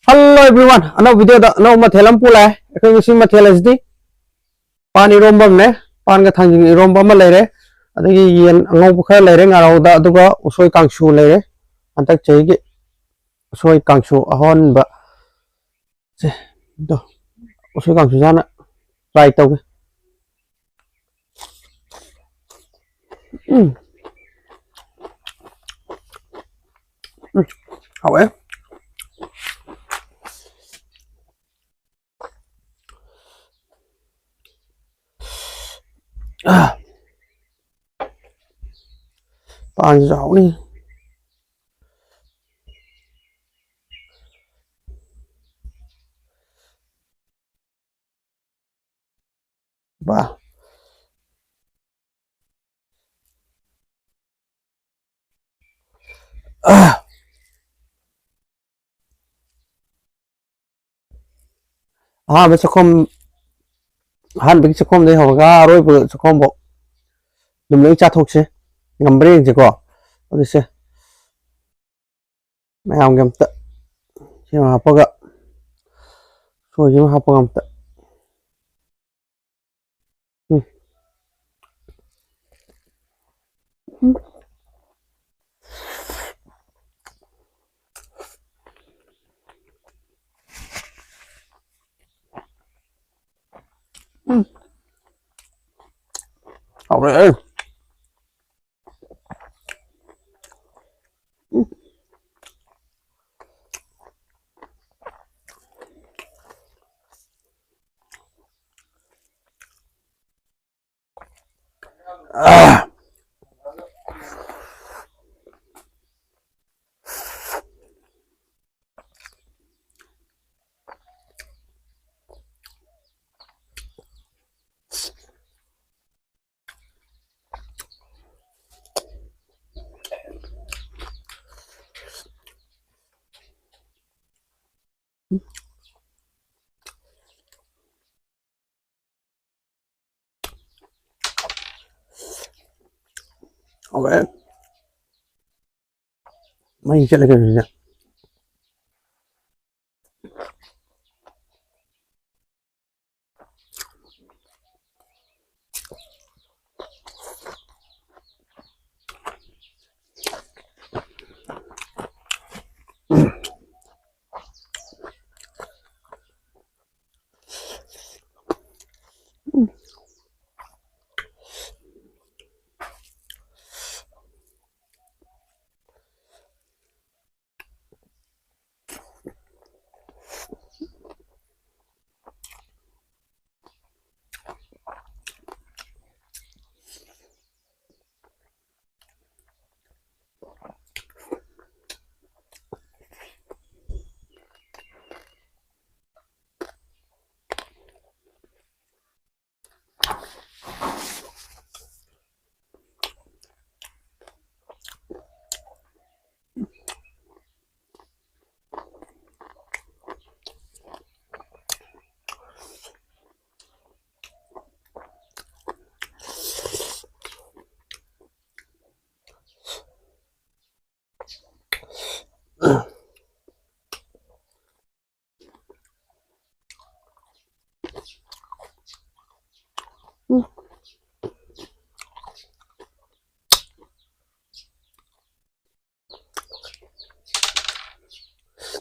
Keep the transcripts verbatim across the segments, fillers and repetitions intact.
Hello everyone, ꯑꯅꯧꯕ video ꯗ ꯑꯅꯧꯕ ꯃꯊꯦꯜ ꯑꯃ ꯄꯨ ꯂꯥꯛꯑꯦ꯫ ꯑꯩꯈꯣꯏ ꯉꯁꯤ ꯃꯊꯦꯜ ꯑꯁꯤꯗꯤ ꯄꯥꯟ ꯏꯔꯣꯝꯕ ꯑꯃꯅꯦ, ꯄꯥꯟꯒ ꯊꯥꯡꯖꯤꯡ ꯏꯔꯣꯝꯕ ꯑꯃ ꯂꯩꯔꯦ, ꯑꯗꯒꯤ ꯌꯦꯟ ꯑꯉꯧꯕ ꯈꯔ ꯂꯩꯔꯦ ꯉꯥꯔꯧꯗ, ꯑꯗꯨꯒ ꯎꯁꯣꯏ ꯀꯥꯡꯁꯨ ꯂꯩꯔꯦ꯫ ꯍꯟꯗꯛ ꯆꯍꯤꯒꯤ ꯎꯁꯣꯏ ꯀꯥꯡꯁꯨ ꯑꯍꯣꯟꯕ ꯁꯦ, ꯑꯗꯣ ꯎꯁꯣꯏ ꯀꯥꯡꯁꯨ ꯆꯥꯅ try ꯇꯧꯒꯦ꯫ ꯎꯝ꯫ ꯎꯝ, ꯍꯥꯎꯋꯦ꯫ ꯑꯥ꯫ ꯄꯥꯟꯁꯤꯁꯨ ꯍꯥꯎꯅꯤ꯫ ꯕꯥ꯫ ꯑꯥ꯫ ꯑꯍꯥꯟꯕ ꯆꯥꯛꯈꯨꯝ, ꯑꯍꯥꯟꯕꯒꯤ ꯆꯥꯛꯈꯨꯝꯗꯒꯤ ꯍꯧꯔꯒ ꯑꯔꯣꯏꯕ ꯆꯥꯛꯈꯨꯝꯐꯥꯎ ꯑꯗꯨꯝ ꯂꯣꯏ ꯆꯥꯊꯣꯛꯁꯦ꯫ ꯉꯝꯕ꯭ꯔꯥ ꯌꯦꯡꯁꯦꯀꯣ꯫ ꯑꯗꯨꯁꯦ ꯃꯌꯥꯝꯒꯤ ꯑꯝꯇ ꯁꯤꯃ ꯍꯥꯞꯄꯒ, ꯁꯣꯏꯁꯤꯃ ꯍꯥꯞꯄꯒ ꯑꯝꯇ꯫ ꯎꯝ꯫ ꯎꯝ꯫ ꯎꯝ꯫ ꯍꯥꯎꯔꯦ꯫ ꯎꯝ꯫ ꯑꯥ꯫ ꯍꯥꯎꯔꯦ꯫ ꯃꯩ ꯆꯠꯂꯦ ꯀꯩꯅꯣꯁꯤꯗ꯫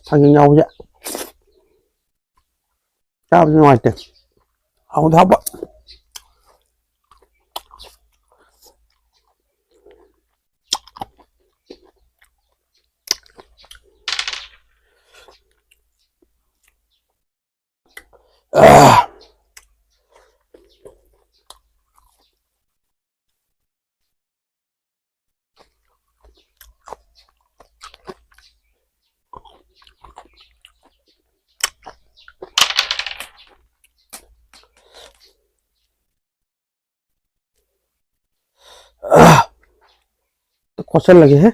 ꯊꯥꯡꯖꯤꯡ ꯌꯥꯎꯕꯁꯦ ꯆꯥꯕꯁꯨ ꯅꯨꯡꯉꯥꯏꯇꯦ꯫ ꯍꯥꯎꯗ ꯍꯥꯎꯕ꯫ ꯀꯣꯠꯁꯜꯂꯒꯦꯍꯦ꯫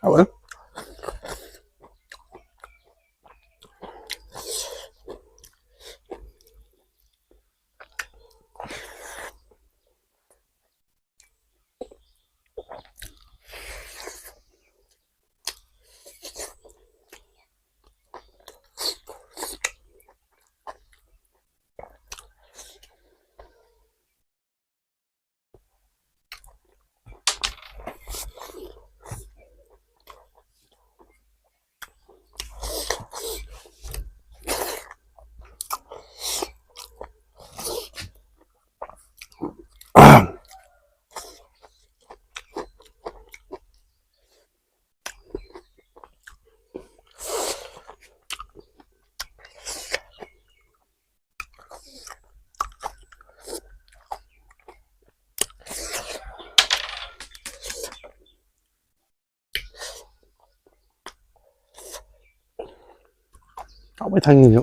ꯍꯥꯎꯋꯦ꯫ ꯍꯥꯎꯕꯩ ꯊꯥꯡꯖꯤꯡꯁꯨ꯫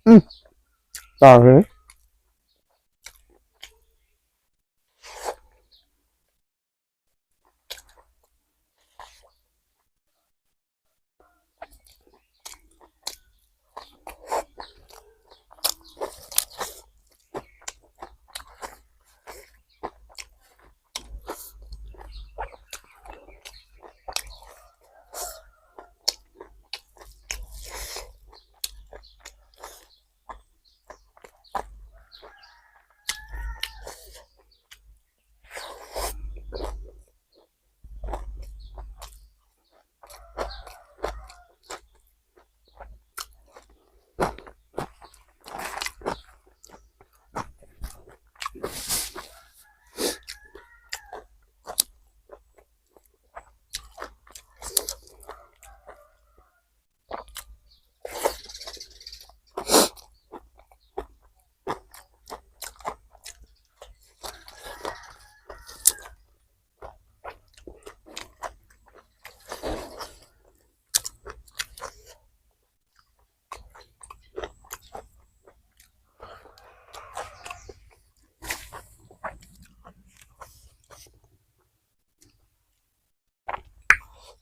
ꯎꯝ꯫ ꯆꯥꯈ꯭ꯔꯦ꯫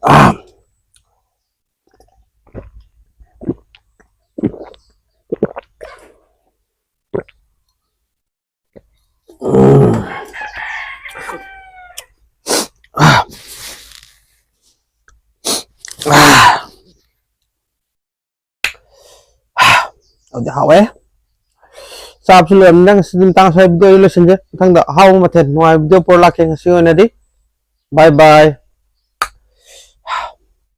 ꯑꯥ꯫ ꯎꯝ꯫ ꯑꯥ꯫ ꯑꯥ꯫ ꯑꯗꯨꯗꯤ ꯍꯥꯎꯋꯦ꯫ ꯆꯥꯕꯁꯨ ꯂꯣꯏꯔꯕꯅꯤꯅ ꯉꯁꯤꯗꯤ ꯃꯇꯥꯡ ꯑꯁꯤꯗ video ꯂꯣꯏꯁꯤꯟꯖꯦ꯫ ꯃꯊꯪꯗ ꯑꯍꯥꯎꯕ ꯃꯊꯦꯜ ꯅꯨꯡꯉꯥꯏꯕ video ꯄꯨꯔ ꯂꯥꯛꯀꯦ꯫ ꯉꯁꯤ ꯑꯣꯏꯅꯗꯤ bye bye꯫